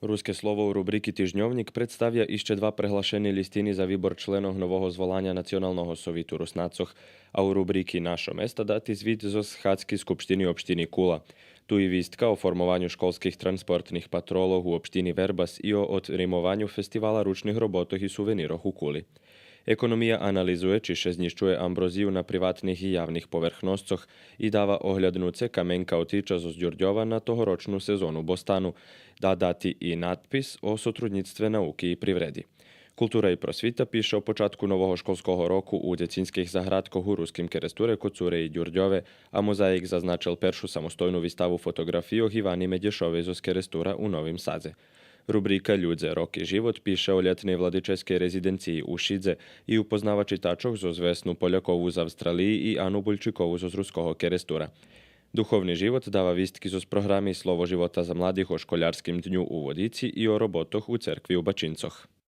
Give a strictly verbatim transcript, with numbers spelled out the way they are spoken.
Руске слово у рубрики Тижньовнїк представя ище два преглашени лїстини за вибор членох нового зволаня Националного совиту Руснацох, а у рубрики Нашо места дати звит зоз схадзки Скупштини општини Кула. Ту и вистка о формованю школских транспортних патролох у општини Вербас и о отримованю фестивала ручних роботох и сувенирох у Кули. Економия анализує чи ше знїщує амброзию на приватних и явних поверхносцох и дава огляднуце Каменка Отича зоз Дюрдьова на тогорочну сезону бостану, да дати и надпис о сотруднїцтве науки и привреди. Култура и просвита пише о початку нового школского року у дзецинских заградкох у Руским Керестуре, Коцуре и Дюрдьове, а Мозаїк зазначел першу самостойну виставу фотоґрафийох Ивани Медєшовей зоз Керестура у Новим Садзе. Рубрика Людзе, роки, живот пише о лєтней владическей резиденциї у Шидзе и упознава читачох зоз Весну Полякову з Австралиї и Ану Бульчикову зоз Руского Керестура. Духовни живот дава вистки зоз програми Слово живота за младих о школярским дню у Водици и о роботох у церкви у Бачинцох.